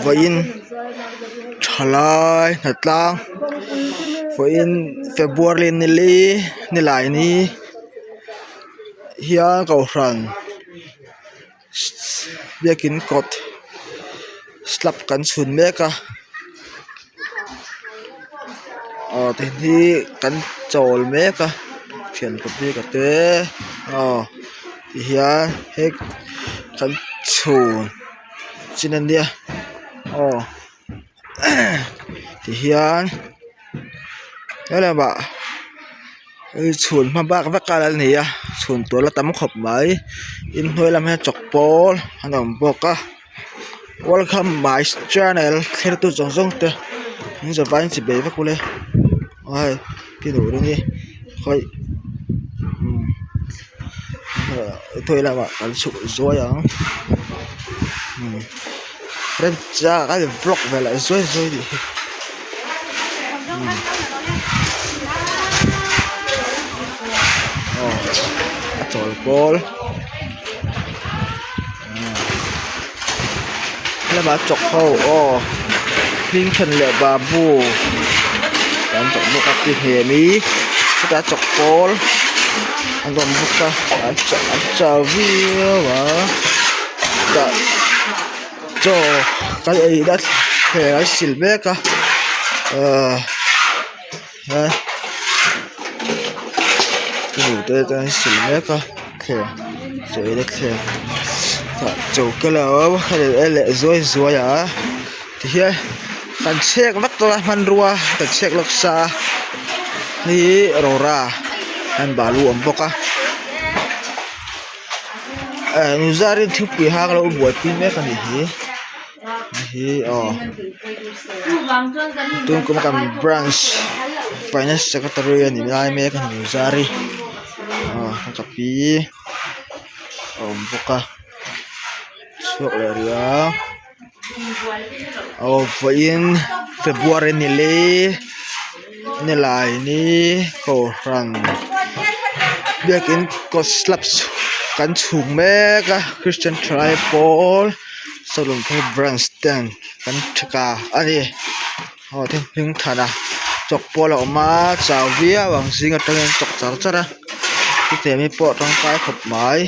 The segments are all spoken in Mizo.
Vawiin thalai hnatlang vawiin February ni li nilai ni hian kohhran biakin kawt slab kan chhun mek a aw ti hi kan chawl mek a thian kawt bik a te aw ti hian he kan chhun chin a nia aw ti hian he lamah chhun hma bak vek a la ni a chhun tur la tam khawp mai inhnuai lam hian chawkpawl an awm bawk a welcome my channel thlir tu zawng zawng te in zavaiin chibei vek ule aw hei pi duh ring hi khawi inhnuai lamah kan chhuk zuai ang remchang a in vlog ve leh zuai zuai anih hi aw a chawl pawl helamah chawk ho aw hming then leh babu an chawk bawk a ti hnem i chutah chawk pawl an awm bawk a an chau viau a tah chaw kan ei na thleng an sil mek a ahh te chuan an sil mek a thleng chaw ei na thleng tah choka lo a en leh zuai zuai a tihian kan chhek vak tawh a hmanrua kan chhek lawk sa a hei hi rora hian balu a awm bawk a eh thingpui hang a lo buaipui mek a nih hi. Hei hi aw tun kum a kan branch finance secretary a ni lai mek a ni zari aw ka pi a awm bawk a chhuak leh rih a aw vawiin february ni li nilai ni kohhran biakin kawt slab kan chhung mek a christian thalai pawl. Sawlawmphei branch ten kan theka a ni aw tin hming than a chawk pawl a awm a chau viau ang zing atangin chawk char char a chutiang mi pawh a tangkai khawp mai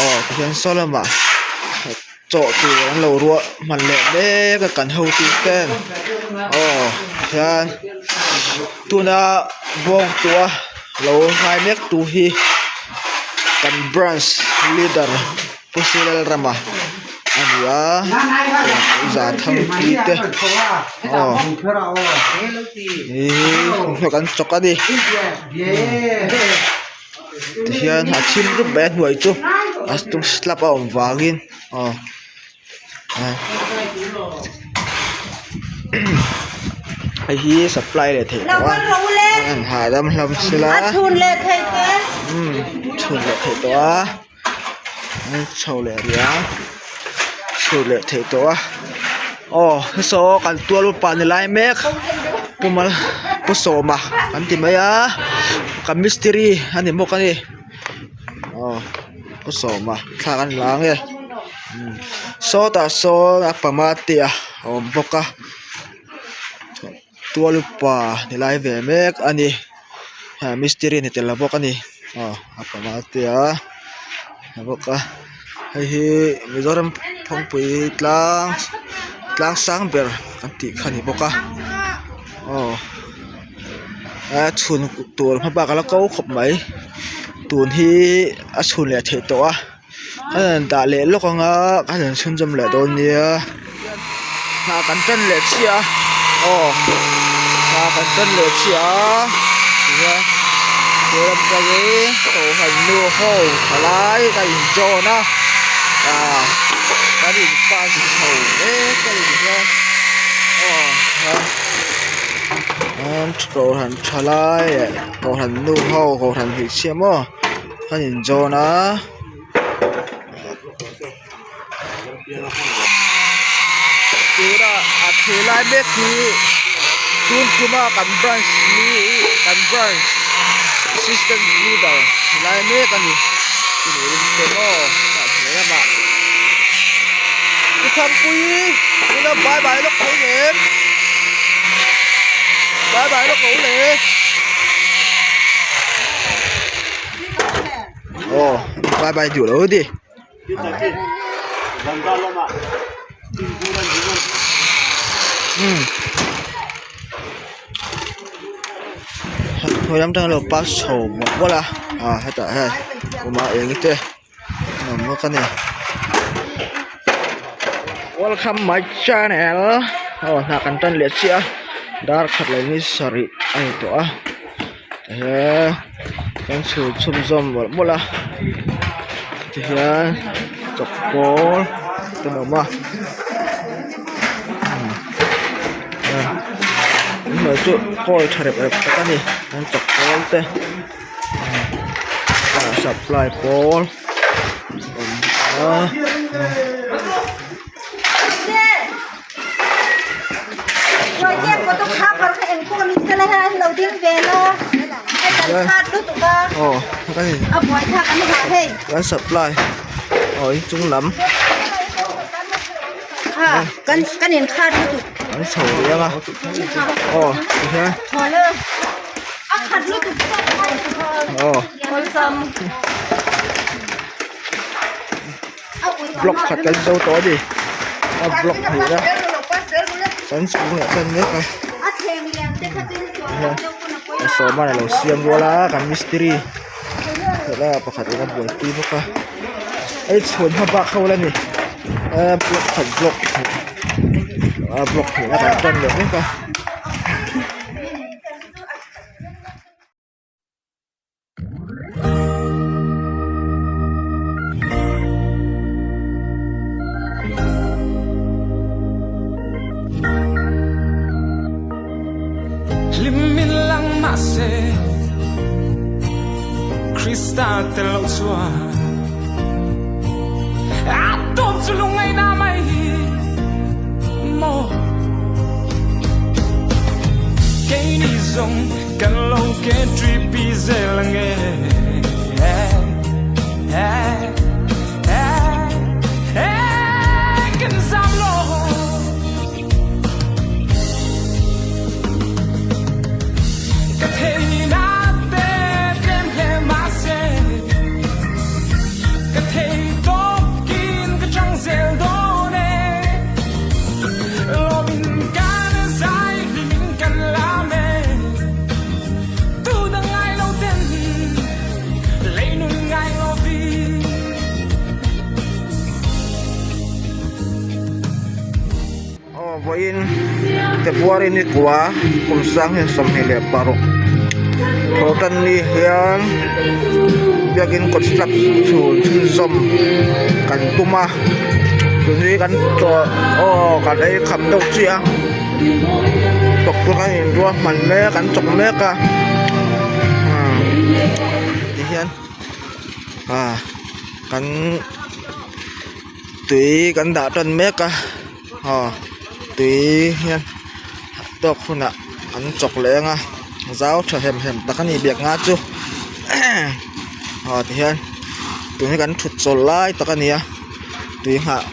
aw tihian saw lamah chaw tur an lo ruah hman leh mek a kan hotu ten aw tihian tuna bawngtua lo ngai mek tu hi kan branch leader. Pu Lalrama a ni a Zathangpui te aw ihh kan chawk a ni tihian a thim rup mai a hnuai chu a slab a awm vangin aw. Hei hi supply leh theih tawh a an hahdam hlawm sela chhun leh theih tawh a an chho leh rih a chhun leh theih tawh a aw saw kan tual upa ni lai mek pu mal pu sawma kan ti mai a kan mistiri a ni bawk a ni aw pu sawma thla kan la ang e. Sawtah sawn a pama te a awm bawk a tual upa ni lai ve mek a ni mistiri ni tel bawk a ni aw a pama te a ni bawk a hei hi Mizoram phawngpui tlang tlang sang ber kan tih kha a ni bawk a aw a chhun tur hmabak a la ko khawp mai tun hi a chhun leh theih tawh a. Kan han dah leh lawk ang a kan han chhunzawm leh dawn nia hna kan tan leh chiah a aw hna kan tan leh chiah a tihian he lam atangin kohhran nu ho thalai ka inzawn a ah kan in pass chho mek a ni tihian aw hian kohhran thalai leh kohhran nu ho kohhran hmeichhia maw. Kan inzawn a tuna a thu lai mek hi tun kuma kan branch hi kan branch assistant leader ni lai mek a ni tih maw tah hnuai lamah Pu Thanpuii. Tuna bye bye lawk tho lem bye bye lawk tho le aw bye bye duh lo di umm hnuai lam tang a lo pass chho mawlh mawlh a ah hetah hian awm a eng te. Nuam bawk a ni welcome my channel aw hna kan tan leh chiah a dar khat lo ni sarih a ni tawh a he kan chhun chhunzawm mawlh mawlh a tihian chawkpawl te a awm a umm chu kawl tha rep rep tak a ni an chawkpawl te. Supply pawl a awm a aw kan supply aw inchung lam an chho leh ang a aw tihian. Aw block khat kan zo tawh a ni a block hnih na kan chhung leh tan mek a a sawma alo siam rual a kan mistiri helaiah pakhat in a buaipui bawk a hei chhun hma bak ho la ni block khat block hnih a block hnih na kan tan leh mek a. Aw vawiin February ni kua kum sang hian 26 thawhtan ni hian biakin kawt slab chhun chhunzawm kan tum a tun hi kan chaw aw kan ei kham deuh chiah a chawk chu kan inruahman mek an chawk mek a umm tihian ah kan tui kan dah tan mek a aw tui hian tawk hunah an chawk leh ang a zau tha hem hem tak a ni biak nga chu aw tihian tun hi kan thut chawl lai tak a ni a tui nghah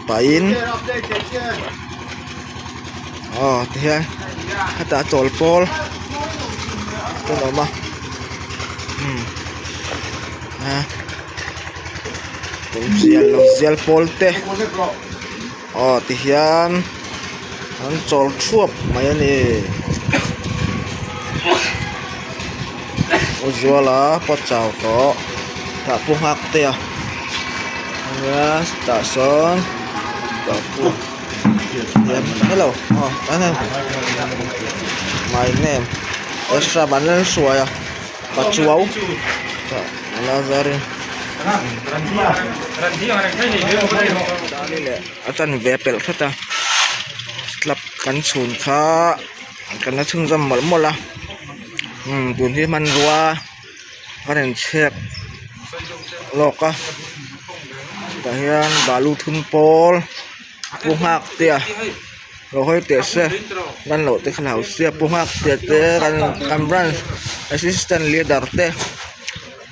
pahin aw tihian hetah chawl pawl te a awm a umm a zial lo zial pawl te aw tihian an chawl thuap mai a ni u zuala pawh chau tawh tah pu nghak te a nia tah sawn tah pu hello aw my name extra vanlalhruaia Pachuau tah Lazar-i a chan ve pelh hret a slab kan chhun kha kan la chhunzawm mawlh mawlh a umm tun hi hmanrua a rawn chhek lawk a tah hian balu thun pawl pu nghak te a. Lo hawi teh se lan loh te kha hlau sia pu nghak te te kan kan branch assistant leader te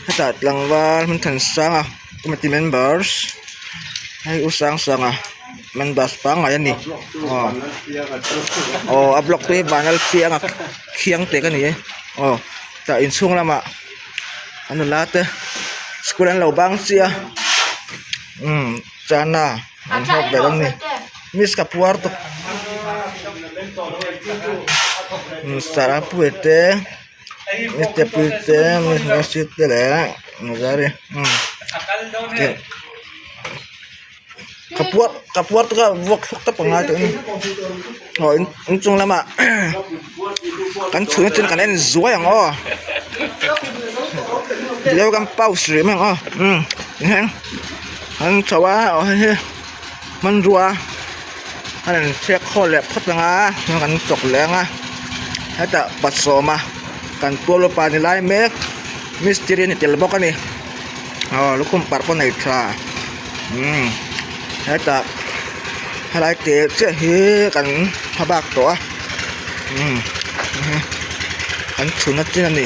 hetah tlangval hmun than sang a committee members hei u sang sang a. Members pangngai a ni aw aw a block te hi Vanlalpianga Khiangte ka ni e aw tah inchhung lamah a nula te school an lo bang chiah a umm chana an nghawk ve dawn a ni miss ka puar tawp umm sarapui te miss te pui te miss mercy te leh mazari umm ka puar ka puar te kha vuak thluk tawp angai tawh a ni aw inchung lamah kan chhun chuan kan en zuai ang aw ti hian kan pause rih mai ang aw umm tihian an chho a aw hei hi hmanrua a rawn chhiat khawl leh phawt ang a chuan kan chawk leh ang a hetah pasawma kan tual upa ni lai mek mistiri a ni tel bawk a ni. Aw lukhum parh pawh nei tha umm hetah helai te chiah hi kan hma bak tawh a umm kan chhun na chin a ni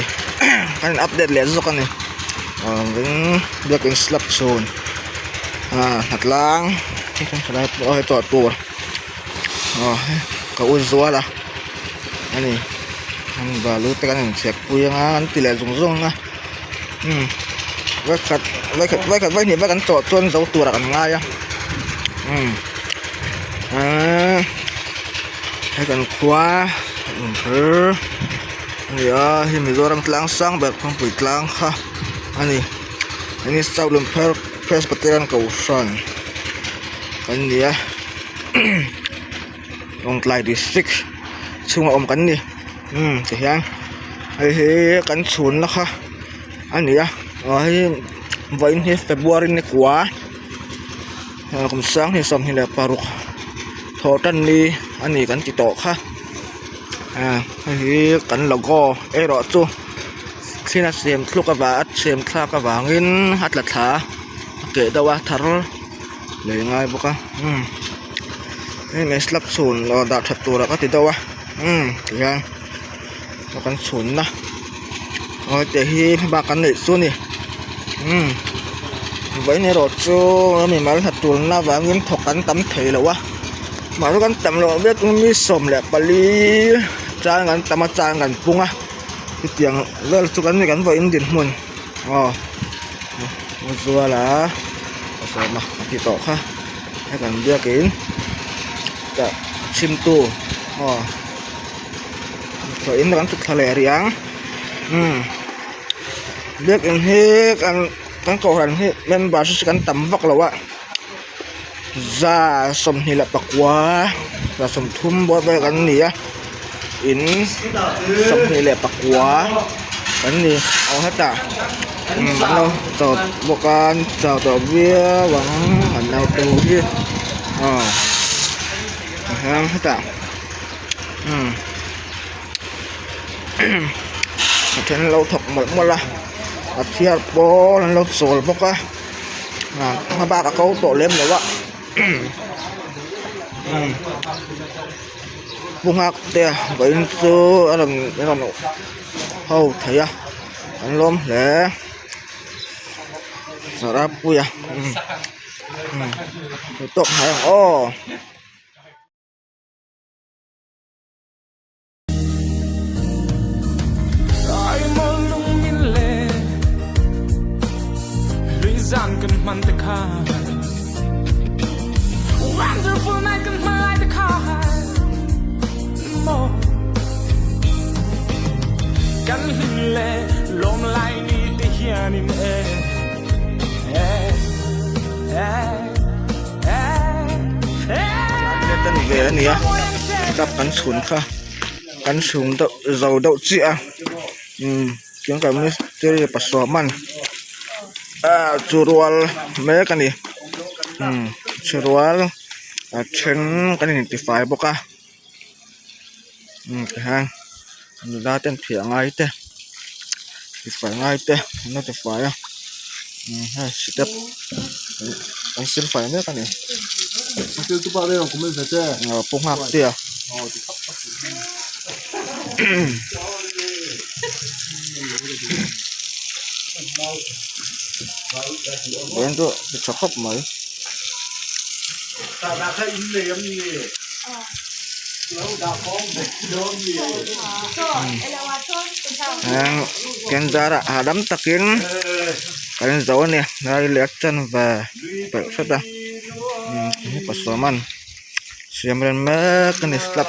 kan in update leh zawk a ni aw tin biakin slab chhun ah hnatlang helai pawh hi tawh tur aw ka u zual a a ni balu te kan inchhek pui anga an ti leh zung zung a. Umm vawikhat vawikhat vawikhat vawihnih vek an chawh chuan zo turah kan ngai a umm ahh hei kan khua her a ni a hei Mizoram tlang sang ber kawngpui tlang kha a ni hei South Lungpher Presbyterian Kohhran kan ni a Lawngtlai district chhunga awm kan ni umm tihian hei hi kan chhunna kha a ni a aw hei vawiin hi February ni kua kum sanghnih 26 thawh tan ni a ni kan ti tawh kha ah hei hi kan logo erawh chu thil a siam thluk avang a siam thlak avangin a tla thla a keh deuh a thar lei ngai bawk a umm heng mai slab chhun lo dah that turah ka ti deuh a umm tihian kan chhunna aw heti hi hmabak kan neih chu a ni umm vawiin erawh chu mimal hna tulna avangin thawk an tam thei lo a mahse kan tam loh viau chuan mi 14 chang an tam a chang an pung a chutiang vel chu kan ni kan vawiin dinhmun aw. Zuala a sawm a a ti tawh kha hei kan biakin tah chhimtu aw in kan thut thla leh rih ang umm biakin hi kan kan kohhran hi member hi kan tam vak lo a 129 130 bawr vel kan ni a in 29 kan ni aw hetah umm an lo chawp bawk a an chau tawh viau ang an naute ho hi aw tihian hetah umm a then an lo thawk mawlh mawlh a a chhiar pawl an lo chawl bawk a. Ah hma bak a ko tawh lem lo a umm pu nghak te vawiin chu a rawn a rawn ho thei a an lawm hle Sarapuia umm umm tawk hnai ang aw. Ve a ni a cup kan chhun kha kan chhung deuh zo deuh chiah a umm tiang kan mistiri pasawm an ah chu rual mek a ni umm chu rual a then kan intifai bawk a umm tihian nula ten phiah ngai te tifai ngai te an lo tifai a umm hei step an sil fai mek a ni aw pu nghak te a eng chu ti tha khawp mai. Ken zarah hahdam takin kan zo a ni lai leh a chanve pelh hret a pasawman siam rem mek a ni slab.